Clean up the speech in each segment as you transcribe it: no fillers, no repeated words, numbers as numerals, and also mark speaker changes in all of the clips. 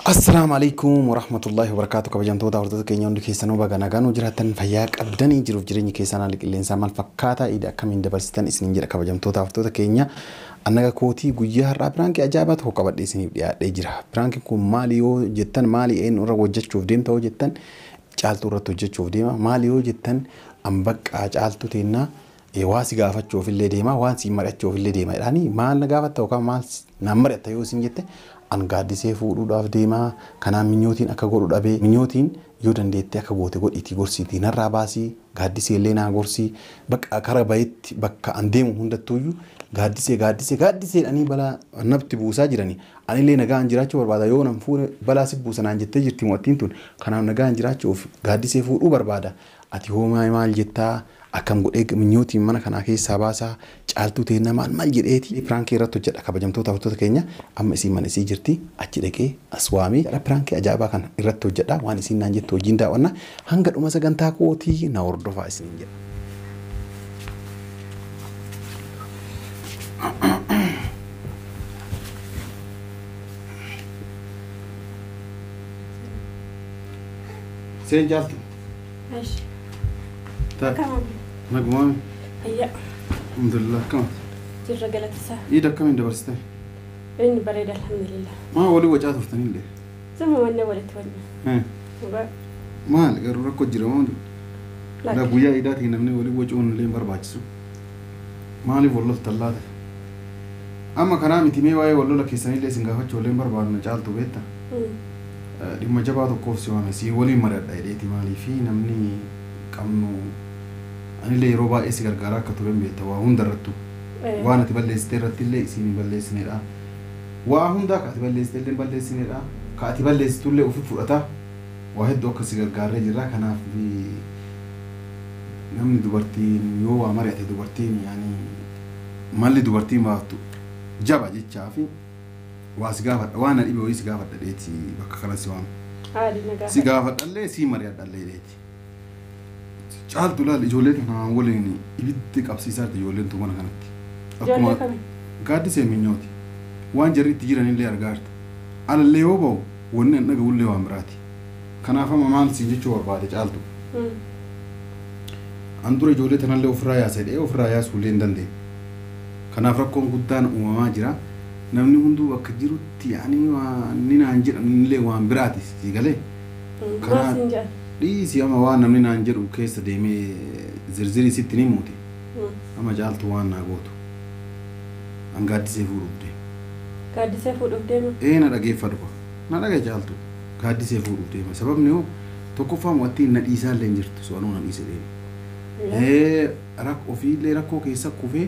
Speaker 1: Assalaamu alaikum warahmatullahi wabarakatuh. Kabajamtoota hordoftoota keenya hundi keessanuu baga nagaan jiraattan fayyaa qabdanii jiruuf jireenyi keessan haala qilleensaa maal fakkaata iida akkamiin dabarsitan isiniin jedha. Kabajamtoota hordoftoota keenya annaga kootii guyyaa har'aa piraankii ajaa'ibaa tokko qabadhee isiniif dhiyaadhee jira. Piraankiin kun maali yoo jettan, maali eenyu irra hojjechuuf deemta yoo jettan, Caaltuu irratti hojjechuuf deema. Maali yoo jettan, an baqqaa Caaltuu teennaa waa si gaafachuuf illee deema, waan si mari'achuuf illee deema jedhaanii, maal na gaafatta yookaan maal naan mari'atta yoo isin jette, an Gaaddisee fuudhuudhaaf deema. Kanaan Minyootiin akka godhu dhabee, Minyootiin yoo dandeettee akka goote godhiitii gorsiitii narraa baasii, Gaaddisee illee naa gorsii. Bakka kara bayetti bakka an deemu hundattuuyyuu Gaaddisee, Gaaddisee, Gaaddisee jedhanii balaa natti buusaa jirani. Anillee nagaan jiraachuu barbaada. Yoo nan fuune balaa si buusa naan jettee jirti mo'attiin tun. Kanaaf nagaan jiraachuuf Gaaddisee fuudhuu barbaada. Ati hoo maal jettaa? Akkam godhee Minyootiin mana kanaa keessaa baasaa? Caaltuu ta'e maal maal jedheeti piraankii irratti hojjedha. Kabajamtoota hordoftoota keenya, amma isiin mana isii jirti, achi dhaqee as waamee piraankii ajaa'ibaa kana irratti hojjedha. Waan isiin naan jettu hojiin daawwanna. Hanga dhuma sagantaa kootii na hordofaa isiniin jedha. Seen Caaltu. Nagumaami.
Speaker 2: Ayya.
Speaker 1: Alhamdulillah, akkamati?
Speaker 2: Jirra, galatisaa.
Speaker 1: Iida akkamiin dabarsite?
Speaker 2: Inni bareeda, alhamdulillah.
Speaker 1: Maa walii wacaa turtanillee?
Speaker 2: Zama wanne walitti wanna.
Speaker 1: Maal garuu rakkoo jira moo? La guyyaa iidaatiin namni walii wacuun illee hin barbaachisu. Maaliif wal loltan laata? Amma kanaa miti, mee waa'ee wal lola keessanillee isin gaafachuu illee hin barbaadnu Caaltu, beekta. Dhimma jabaa tokkoof si waame, si waliin mari'adha jedheeti. Maaliifi namni qabnu anillee yeroo baay'ee si gargaaraa akka ture beekta waa hunda irrattu. Waan ati balleessite irratti illee isiin hin balleessinedha. Waa hundaa ka ati balleessite illee hin balleessinedha. Ka ati balleessitu illee ofi fudhata. Waa hedduu akka si gargaarree jirra. Kanaaf namni dubartiin yoo waa mari'ate, dubartiin yaani malli dubartiin baaftu jaba jechaa fi waa si gaafadha, waan na dhibe wayii si gaafadha dheeti bakka kana si waame. Si gaafadhallee si mari'adhallee dheeti. Caaltu, laal, ijoollee tanaan waliin ibiddi qabsiisaa jirti ijoolleen tun mana kanatti.
Speaker 2: Ijoollee kami?
Speaker 1: Gaaddisee Minyooti. Waan jarri itti jiranillee argaa jirta. Alallee yoo ba'u wanni an dhaga'ullee waan biraati. Kanaaf amma maal siin jechuu barbaade Caaltu? An dura ijoollee tanallee ofirraa yaasa jedhee ofirraa yaasuullee hin dandeenye. Kanaaf rakkoon guddaan uumamaa jira. Namni hunduu bakka jirutti yaani waan inni naan jedhan illee waan biraati, si galee.
Speaker 2: Maal siin jedhan?
Speaker 1: Dhiisi, amma waan namni naan jedhu keessa deemee zirzirii sitti ni muute. Amma Caaltu, waan naa gootu. An Gaaddisee fuudhuuf deema.
Speaker 2: Gaaddisee fuudhuuf deema?
Speaker 1: Ee, na dhageeffadhu. Na dhagaye Caaltu. Gaaddisee fuudhuuf deema. Sababni hoo tokkoffaa mo'attiin na dhiisaa illee hin jirtu. So'anuu na dhiise deema. Ee, ofiillee rakkoo keessa kufee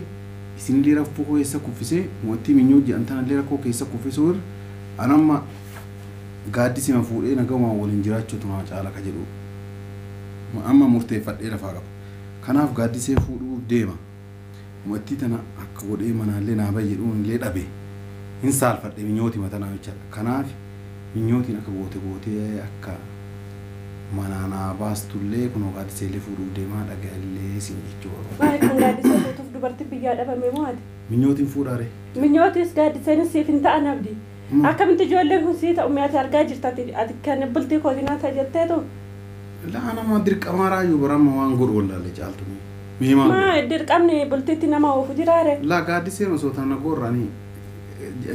Speaker 1: isinillee rakkoo keessa kuffisee, mo'attii Minyoo jedhan tanallee rakkoo keessa kuffisuu irra an amma Gaaddisee fuudhee nagahumaan waliin jiraachuutu naa caala ka jedhu amma murteeffadhee lafaa qaba. Kanaaf Gaaddisee fuudhuuf deema. Mo'attii tana akka godhee manaallee naa bahi jedhuun illee dhabe. Hin saalfadhe Minyooti matanaa jechaadha. Kanaaf Minyootiin akka goote gootee akka manaa naa baastullee, kunoo Gaaddisee illee fuudhuuf deemaa, dhaga'allee siin jechuu barbaada.
Speaker 2: Maali kan Gaaddisee fuutuuf dubartii biyyaa dhabame moo ati?
Speaker 1: Minyootiin fuudhaare.
Speaker 2: Minyootis Gaaddiseenis siif hin ta'an, Abdi. Akkamitti ijoolleen kun sii ta'u? Mi'aati argaa jirta ati kan bultii kootii naa ta'a jetteetu.
Speaker 1: Laa, nama dirqamaa raayyuu barama waan godhu wallaalle Caaltu. Mee maal godhu?
Speaker 2: Maa dirqamni bultiitti nama oofu jiraare?
Speaker 1: Laa, Gaaddiseen osoo tana gorranii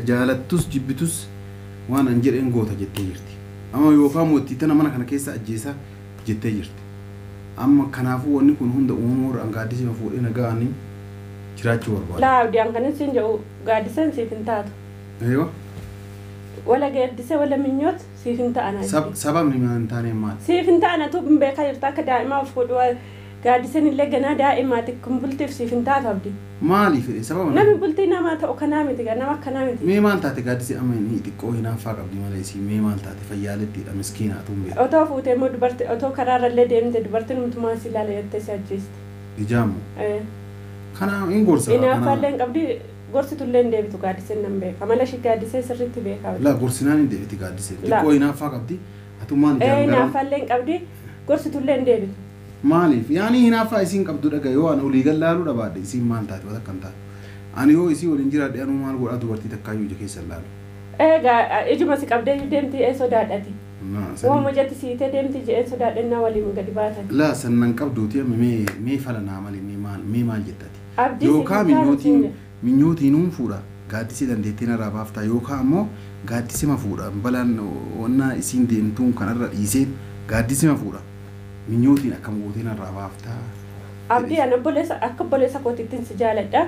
Speaker 1: jaalattus jibbitus waan an jedheen goota jettee jirti. Amma yookaan moottii tana mana kana keessa ajjeesaa jettee jirti. Amma kanaafuu wanni kun hunda uumamuu irra an Gaaddisee fuudhee naga'anii jiraachuu barbaada.
Speaker 2: Laa Abdi, an kanin siin jedhu Gaaddiseen siif hin taatu.
Speaker 1: Eeyyoo.
Speaker 2: Wala Gaaddisee wala Minyoot siif hin ta'an.
Speaker 1: Sababni maal hin taane maali?
Speaker 2: Siif hin ta'an, atuu hin beekaa jirta akka daa'imaa of fuudhu. Gaaddiseen illee ganaa daa'imaati, kun bultiif siif hin taatu, Abdi.
Speaker 1: Maali fedhe sababa?
Speaker 2: Namni bultii namaa ta'u kanaa miti, nama akkanaa miti.
Speaker 1: Mee maal taate Gaaddisee? Amma inni xiqqoo hinaaffaa qabdi malee isii mee maal taate? Fayyaalettidha, miskiina atuun beeku.
Speaker 2: Otoo fuutee immoo dubartii otoo karaarra deemte dubartiin numtumaa si ilaala jettee si ajjeesti.
Speaker 1: Ijaamu. Kana hin gorsa.
Speaker 2: Hinaaffaallee hin qabdi, gorsitullee hin deebitu Gaaddiseen, nan beeka. Amala ishii Gaaddisee sirriitti beeka.
Speaker 1: Laa, gorsinaan hin deebiti Gaaddisee.
Speaker 2: Laa.
Speaker 1: Xiqqoo hinaaffaa qabdi. Atummaan ijaan gara.
Speaker 2: Hinaaffaallee hin qabdi, gorsitullee hin deebitu.
Speaker 1: Maaliif? Yaani hinaaffaa isiin qabdu dhaga, yoo ani olii gallaaluu dhabaadhe isiin maal taate? Waan akkam taate? Ani yoo isii waliin jiraadhe anuu maal godhaa, dubartii takkaayyuu ija keessa ilaalu.
Speaker 2: Egaa ijuma si qabdee deemti ee sodaadhati. Waan jetti siitee deemti je'een sodaadhannaa waliin gadi baatan.
Speaker 1: Laa sannan qabduuti amma mee fala naa malee mee maal jettati?
Speaker 2: Abdii
Speaker 1: Yookaan minyootiin nuun fuudha gaaddisee dandeettii narraa baaftaa yookaan ammoo gaaddisema fuudha balaan wanna isiin deemtuun kanarra dhiisee gaaddisema fuudha minyootiin akkam gootee narraa baaftaa.
Speaker 2: Abdii ani obboleessa akka obboleessa kootiittiin si jaaladha.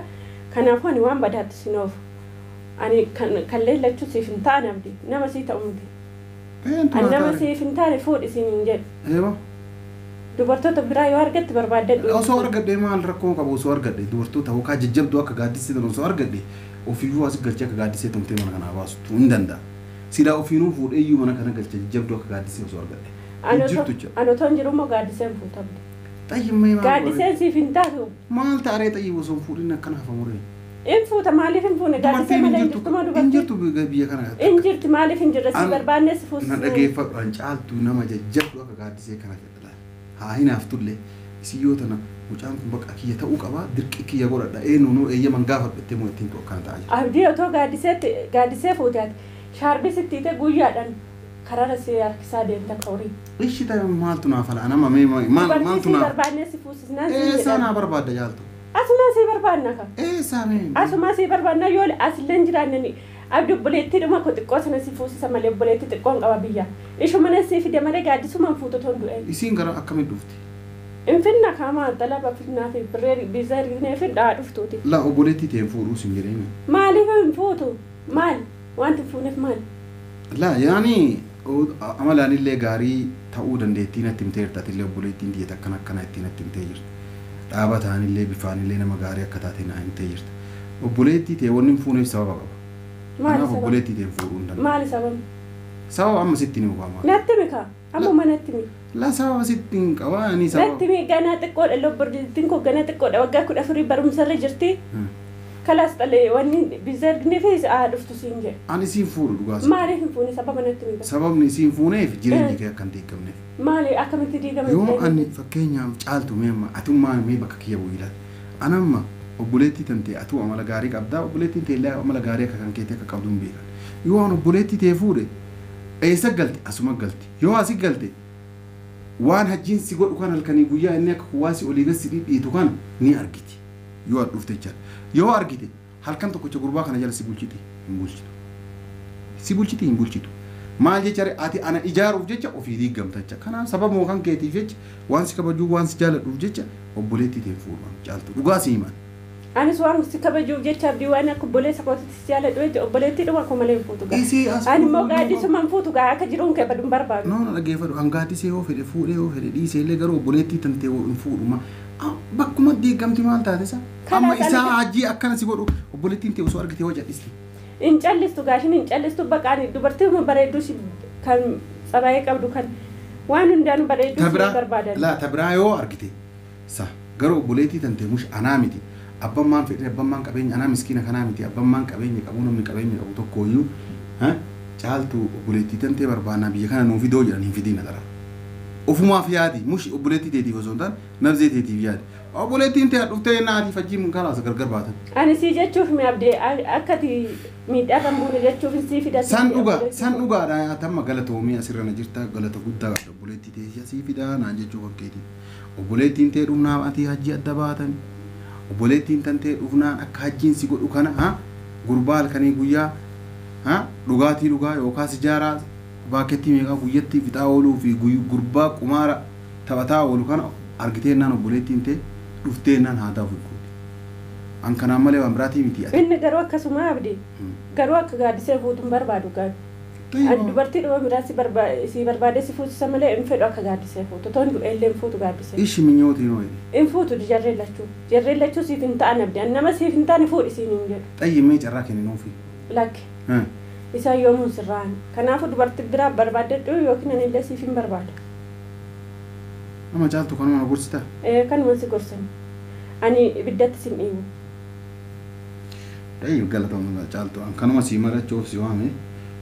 Speaker 2: Kanaafuu ani waan badaatti si noofu. Ani kan leellachuu siif hin taane abdii nama sii ta'u miti. Ani nama siif hin taane fuudhi siin hin jedhu.
Speaker 1: Eeba.
Speaker 2: Dubartoota biraa yoo argatte barbaadadhu.
Speaker 1: Osoo argadhe maal rakkoo qabu osoo argadhe dubartoota yookaan jajjabduu akka gaaddisee tan osoo argadhe ofiiyyuu as galchee akka gaaddisee tumtee mana kanaa baastu hin danda'a. Silaa ofiinuu fuudhee iyyuu mana kana galchee jajjabduu akka gaaddisee osoo argadhe. Jirtu jira.
Speaker 2: Ani otoo hin jiru immoo gaaddiseen fuutamte.
Speaker 1: Xayyimee maal?
Speaker 2: Gaaddiseen siif hin taatu.
Speaker 1: Maal taaree xayyib osoo hin fuudhin akkana hafa muree?
Speaker 2: In fuuta maaliif hin fuune gaaddisee malee hin jirtu moo
Speaker 1: Hin
Speaker 2: dubartii?
Speaker 1: jirtu biyya kana.
Speaker 2: In jirti maaliif hin jirre si barbaanne si fuus.
Speaker 1: Na dhageeffadhu an caaltu nama jajjabdu akka gaaddisee kana fedha. Haa hinaaftullee isii yoo tana mucaan kun bakka kiyya ta'uu qaba dirqii kiyya godhadha eenyu eeyyaman gaafadhu jettee moo ittiin akkana ta'aa jira.
Speaker 2: Abdii otoo gaaddisee fuute ati shaarbii sitti hiite guyyaadhaan karaara si harkisaa deemta akka horii.
Speaker 1: Ishi ta'e maaltu naa fala anama mee maal
Speaker 2: Dubartii
Speaker 1: maaltu
Speaker 2: si
Speaker 1: naa
Speaker 2: barbaanne si fuusisnaan si
Speaker 1: eessaa
Speaker 2: jedhan.
Speaker 1: naa barbaadda jaaltu
Speaker 2: Asumaa si barbaanna ka.
Speaker 1: eessaa mee
Speaker 2: Asumaa si barbaanna yoo asillee hin jiraanne ni abdii obboleettii dhuma koo xiqqoo sana si fuusisa malee obboleettii xiqqoon qaba biyya. Ishuma si fide malee gaaddisumaan fuutu otoo hin du'een.
Speaker 1: Isiin gara akkamitti dhufti?
Speaker 2: Infinna kaamaa xalaba finnaa fi birree biizaa erginee fi dhaa dhuftuuti.
Speaker 1: Laa obboleettii ta'e fuudhuu sin jedhee.
Speaker 2: Maaliif hin fuutu? Maal? Wanti hin fuuneef maal?
Speaker 1: Laa yaani amalaanillee gaarii ta'uu dandeettii natti himteerta atillee obboleettiin tiyya akkana akkana ittiin natti himtee jirti. Dhaaba ta'anillee bifaanillee nama gaarii akka taate naa himtee jirti. Obboleettii ta'e wanni hin fuuneef sababa qaba.
Speaker 2: Maali
Speaker 1: Kanaaf
Speaker 2: sababni?
Speaker 1: obboleettii ta'e fuudhuu hin danda'u.
Speaker 2: Maali sababni?
Speaker 1: Sababa amma sitti ni mukaama.
Speaker 2: Natti himi kaa. Ammuma natti himi.
Speaker 1: Laa sababa sitti hin qaba ani sababa.
Speaker 2: Natti himi ganaa xiqqoodha lobbordiittiin koo ganaa xiqqoodha waggaa 14 barumsarra jirti. Kalaas xalee wanni biizaa erginee fi haa dhuftu siin jedhe.
Speaker 1: Ani siin fuudhu dhugaas.
Speaker 2: Maaliif hin fuune sababa natti himi?
Speaker 1: Sababni isiin fuuneef jireenyi kee akka hin diigamneef.
Speaker 2: Maali akkamitti diigama?
Speaker 1: Yoo ani fakkeenyaaf caaltu mee amma atummaa mee bakka kiyya bu'ii ilaali. Ani amma obboleettii tan ta'e atuu amala gaarii qabdaa obboleettiin ta'e illee amala gaarii akka kan keetii akka qabdu hin beekan. Yoo an obboleettii ta'e fuudhe eessa galte asuma galte yoo asi galte waan hajjiin si godhu kan halkanii guyyaa inni akka kuwaasi olii gad si dhidhiitu kan ni argiti. Yoo ad dhufte jechaadha. Yoo argite halkan tokkicha gurbaa kana jala si bulchiti hin bulchitu. Si bulchiti hin bulchitu. Maal jecha ati ana ijaaruuf jecha ofii diigamta jecha. Kanaaf sababa kan keetiif jecha waan si kabajuu waan si jaaladhuuf jecha obboleettii ta'e fuudhaan caaltu dhugaa si himan.
Speaker 2: Anis waan si kabajuuf jecha abdii waan akka obboleessa kootitti si jaaladhu jecha obboleettii dhuma koo malee hin fuutu gaa.
Speaker 1: Isii as
Speaker 2: Ani immoo gaaddisuma hin fuutu gaa akka jiruun kee badu hin barbaadu.
Speaker 1: No na dhaggeeffadhu an gaaddisee yoo fedhe fuudhee yoo fedhe dhiisee illee garuu obboleettii tan ta'e hin fuudhuma. Bakkuma diigamti maal taate isa? Amma
Speaker 2: Kanaaf
Speaker 1: isaa
Speaker 2: ani-
Speaker 1: hajjii akkana si godhu obboleettiin ta'e osoo argite yoo jal'isti.
Speaker 2: In callistu gaashin hin callistu baqaan dubartii bareedduu si kan tsabaayee qabdu kan waan hundaan bareedduu si barbaadan.
Speaker 1: Laa tabiraa yoo argite sa garuu obboleettii tan ta'e mush anaa miti. Abbaan maan fedhe abbaan maan qabeenya anaa miskiina kanaa miti abbaan maan qabeenya qabu namni qabeenya qabu tokkooyyuu caaltu obboleettii tan ta'e barbaannaa biyya kana nuu fidoo jedhan hin fidiin adara. Ofumaaf yaadi mush obboleettii teetiif osoo hin taane nabzee teetiif yaadi. Obboleettiin ta'e dhuftee naatiif fajjii kalaas gargar baatan.
Speaker 2: Ani si jechuuf mi abdee akka ati miidhaa kan buune jechuuf si fida.
Speaker 1: San dhugaadha atamma galatoomii asirra na jirta galata guddaa qabda obboleettii teessee asii fidaa naan jechuu kan keetii. Obboleettiin ta'e dhumnaaf ati hajji adda baatan. Obboleettiin tan ta'e dhufnaan akka hajjiin si godhu kana gurbaa halkanii guyyaa dhugaatii dhugaa yookaas ijaaraa baakettii meeqaa guyyatti fixaa ooluu fi gurbaa qumaara taphataa oolu kana argiteennaan obboleettiin ta'e dhufteennaan haa ta'u gooti. An kanaan malee waan biraatii miti ati.
Speaker 2: Inni garuu akkasuma abdii garuu akka gaaddisee fuutu hin barbaadu gaadhu. Ani dubartii dhuma biraa si barbaade si fuusisa malee hin fedhu akka gaaddisee fuutu. Otoo hin du'e illee hin fuutu gaaddisee.
Speaker 1: Ishi minyootiin hoo jedhe.
Speaker 2: Hin fuutu jarreen lachuu. Jarreen lachuu siif hin ta'an abdii. Ani nama siif hin taane fuudhi siin hin jedhu.
Speaker 1: Xayyimee carraa kenninuufi.
Speaker 2: Lakki. Isaan yoomuun sirraan. Kanaafuu dubartii biraa barbaadadhu yookiin ani illee siif hin barbaada.
Speaker 1: Amma caaltu kanuma na gorsitaa?
Speaker 2: Kanuma si gorsan. Ani ibiddatti sin dhiibu.
Speaker 1: Xayyib galatoomna caaltu. An kanuma sii marachuuf si waame.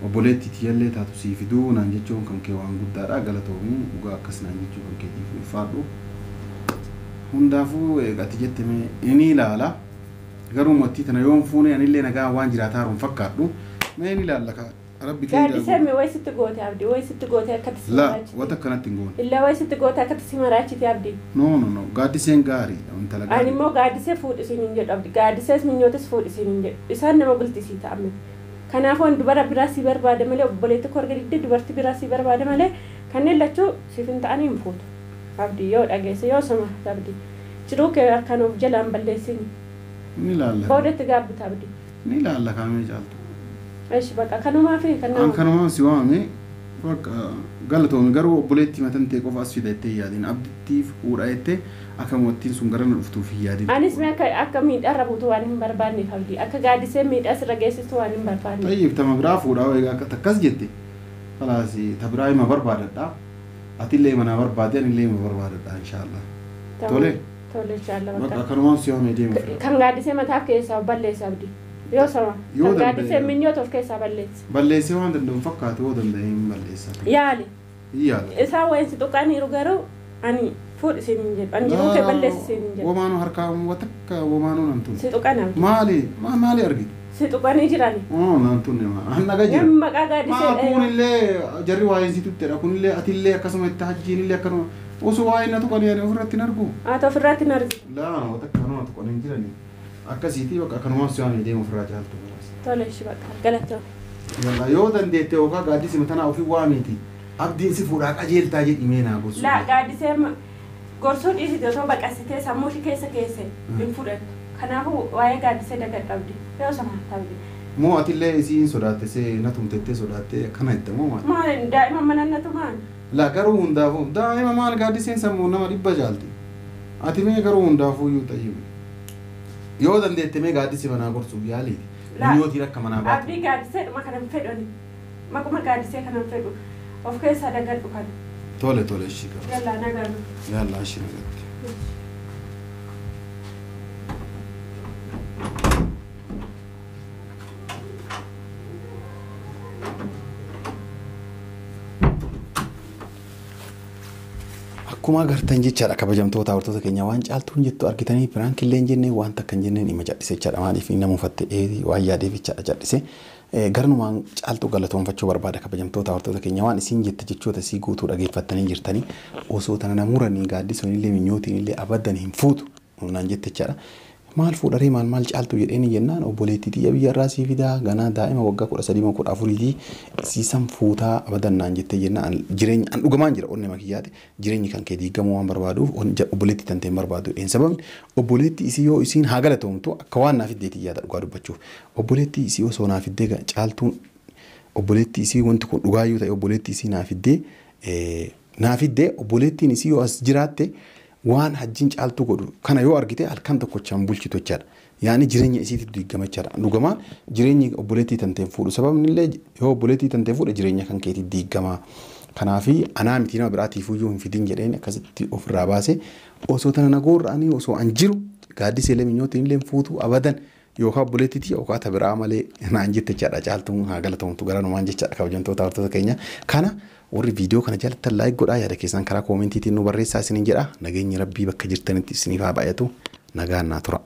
Speaker 1: Obboleettii tiyyallee taatu sii fiduu naan jechuun kan kee waan guddaadha galatoomii dhugaa akkas naan jechuu kan keetiif ulfaadhu. Hundaafuu ati jette mee inni ilaala. Garuu mootii tana yoon fuune anillee nagaa waan jiraataa haruun fakkaadhu. Mee ni ilaalla kaa. Rabbi keenya.
Speaker 2: Gaaddisee mi wayi sitti goote Abdii wayi sitti goote akkatti si
Speaker 1: La
Speaker 2: maraachite.
Speaker 1: wanta akkanatti hin goone.
Speaker 2: Illaa wayi sitti goote akkatti si maraachite Abdii.
Speaker 1: No no no gaaddiseen gaarii intala
Speaker 2: Ani
Speaker 1: gaarii.
Speaker 2: immoo gaaddisee fuudhisiin hin jedhu Abdii gaaddisees minyootis fuudhisiin hin jedhu isaan nama bultisii ta'ame. Kanaafuu ani dubara biraa si barbaada malee obboleetti koo arga diddee dubartii biraa si barbaada malee kanneen lachuu siif hin ta'anii hin fuutu. Abdii yoo dhageesse yoo sama Abdii jiruu kee harkaan of jalaan balleessini.
Speaker 1: Ni ilaalla.
Speaker 2: Boodatti gaabbita Abdii.
Speaker 1: Ni ilaalla kaamee caaltu.
Speaker 2: Eeshi bakka kanumaa fi kan
Speaker 1: An
Speaker 2: nama.
Speaker 1: kanumaan si waame bakka galatoome garuu obboleetti matan ta'e qofa as fida jettee yaadin abdittiif fuudha jettee akka moottiin sun gara na dhuftuuf hin yaadin.
Speaker 2: Anis mee akka miidhaa buutu waan hin barbaanneef Abdii akka gaaddisee miidhaa sirra geessistu waan hin barbaanneef.
Speaker 1: Tayyib tama biraa fuudhaa egaa akka takkas jette kalaas ta biraa hima barbaadadha. Atillee mana barbaade anillee hima barbaadadha inshaallah. Tole.
Speaker 2: Tole inshallah
Speaker 1: Bakka
Speaker 2: bakka.
Speaker 1: kanumaan si waame deemu.
Speaker 2: Kan gaaddisee mataaf keessaa balleessa Abdii. Yoo sama.
Speaker 1: Yoo
Speaker 2: Kan
Speaker 1: danda'e.
Speaker 2: gaaddisee minyoota of keessaa balleessa.
Speaker 1: Balleessee waan danda'u fakkaatu yoo danda'e hin balleessa.
Speaker 2: Yaali.
Speaker 1: Hin yaala.
Speaker 2: Isaan wayin si tuqaniiru garuu ani fuudhisiin hin jedhu. Ani jiruu kee balleessisiin hin jedhu.
Speaker 1: Womaanuu harkaa watakka womaanuu nan tunne.
Speaker 2: Si tuqan Abdii.
Speaker 1: Maali maali argite?
Speaker 2: Si tuqanii jirani.
Speaker 1: Oo nan tunne maa naga jira.
Speaker 2: Namni maqaa gaaddisee
Speaker 1: Maa kunillee jarri waa'ee si tuttedha kunillee atillee akkasuma itti hajjiinillee akkanuma osoo waa'ee na tuqanii ani ofirratti hin argu.
Speaker 2: Haa ta'u ofirratti hin argitu.
Speaker 1: Laa watakka kanuma tuqanii hin jirani. Akkasiitii bakka kanumaan si waamee deemu ofirraa caaltu.
Speaker 2: Tole ishii bakka galatoo.
Speaker 1: Yalla yoo dandeette yookaan gaaddisii tanaa ofii waamiiti. Abdiin si fuudhaa qajeeltaa jedhimee naa gorsu.
Speaker 2: Laa gaaddisee gorsuu dhiisite osoo baqasitee sammuu ishee keessa keesse hin fudhattu. Kanaafuu waa'ee gaaddisee dagadhu Abdii. Yoo sama Abdii.
Speaker 1: Moo atillee isiin sodaatte see na tumtettee sodaatte akkana jette moo maal?
Speaker 2: Maal daa'ima mana natu maal?
Speaker 1: Laa garuu hundaafuu daa'ima maal gaaddiseen sammuu nama dhibba jaalti. Ati mee garuu hundaafuu iyyuu xayyibe. Yoo dandeette mee gaaddisii manaa gorsuuf yaaliiti.
Speaker 2: Laa.
Speaker 1: Minyootiin akka manaa baatu.
Speaker 2: Abdii gaaddisee dhuma kanan fedhu ani. Maquma gaaddisee kanan fedhu. Of keessaa dagadhu kana.
Speaker 1: Tole tole ishii qaba.
Speaker 2: Yallaa nagaan.
Speaker 1: Yallaa ishii nagatti. Akkuma agartan jechaadha kabajamtoota hordoftoota keenya waan caaltuun jettu argitanii piraankillee hin jenne waan takka hin jenneen dhimma cadhise jechaadha maaliif nama uffatte waan yaadeef jechaadha cadhise garnumaan caaltuu galatoonfachuu barbaada kabajamtoota hordoftoota keenya waan isiin jette jechoota isii guutuu dhageeffattanii jirtanii osoo tana namuranii gaaddisuun illee minyootiin illee abadan hin fuutu naan jette jechaadha. Maal fuudharee maal maal caaltu jedheen jennaan obboleettii xiyya biyya irraa sii fidaa ganaa daa'ima waggaa 13 moo 14 siisan fuutaa abadan naan jettee jennaan jireenya an dhugamaan jira onnee makiyyaate jireenyi kan kee diigamuu waan barbaaduuf obboleettii tan ta'e barbaadu jedheen sababni obboleettii isii yoo isiin haa galatoomtu akka waan naaf iddeetii yaada dhugaa dubbachuuf obboleettii isii osoo naaf iddee caaltuun obboleettii isii wanti kun dhugaayyuu ta'e obboleettii isii naaf iddee naaf iddee obboleettiin isii yoo as jiraatte waan hajjiin caaltuu godhu kana yoo argite halkan tokkochaan bulchitu jechaadha. Yaani jireenya isiitiif diigama jechaadha. Dhugamaan jireenyi obboleettii tan ta'e fuudhu sababni illee yoo obboleettii tan ta'e fuudhe jireenya kan keetii diigama. Kanaafi anaa miti nama biraatiif iyyuu hin fidin jedheen akkasitti ofirraa baase osoo tana nagoorra'anii osoo an jiru gaaddisee illee minyootiin illee fuutu abadan yookaan obboleettiitii yookaan ta biraa malee naan jette jechaadha caaltuun haa galatoomtu gara numaan jechaadha kabajamtoota hordoftoota keenya. Kana warri viidiyoo kana jaalattan laayik godhaa yaada keessan karaa koomentiitiin nu barreessaa isiniin jedha nageenyi rabbii bakka jirtanitti isiniif haa baay'atu nagaan naa tura.